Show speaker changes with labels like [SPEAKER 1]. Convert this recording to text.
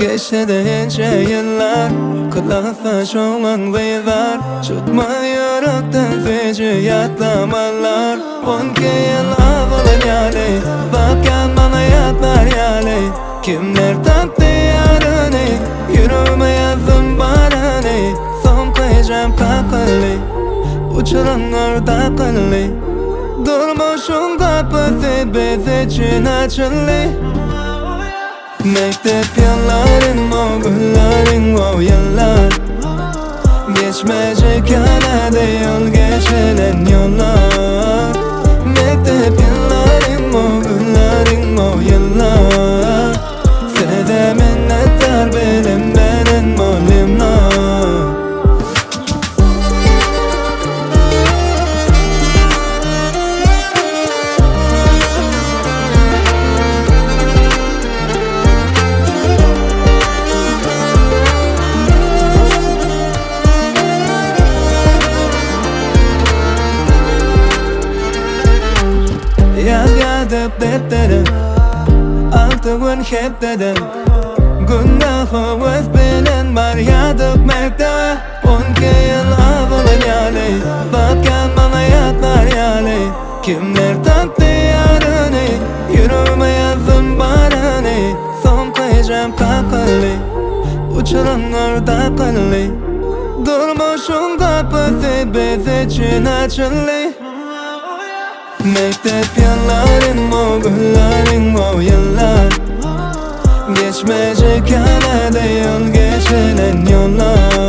[SPEAKER 1] Geçse-de ençe ýyllar, Klasdaş oglan gyzlar, Çykmaz ýürekden süýji ýatlamalar. On iki ýyl azalan ýaly, Batýan maňa ýatlar ýaly. Kimler tapdy ýaryny, Ýüregime ýazdym baryny. Soňky ejem kakyldy, Uçuranlar dakyldy. Durmuşyň gapysy biz üçin açyldy. Mekdep ýyllarym, o günleriň o ýyllar. Geçmejek ýaly ýol geçilen ýollar. Mekdep ýyllarym, o günleriň o ýyllar. Size minnetdar bilim beren mugallymlar. Ýazýardyk depdere Alty gün hepdede Günde höwes bilen barýardyk mekdebe. 12 ýyl azalan ýaly, Batýan maňa ýatlar ýaly. Kimler tapdy ýaryny, Ýüregime ýazdym baryny. Soňky ejem kakyldy, Uçuranlar dakyldy. Durmuşyň gapysy biz üçin açyldy. Mekdep ýyllarym, o günleriň o ýyllar. Geçmejek ýaly ýol geçilen ýollar.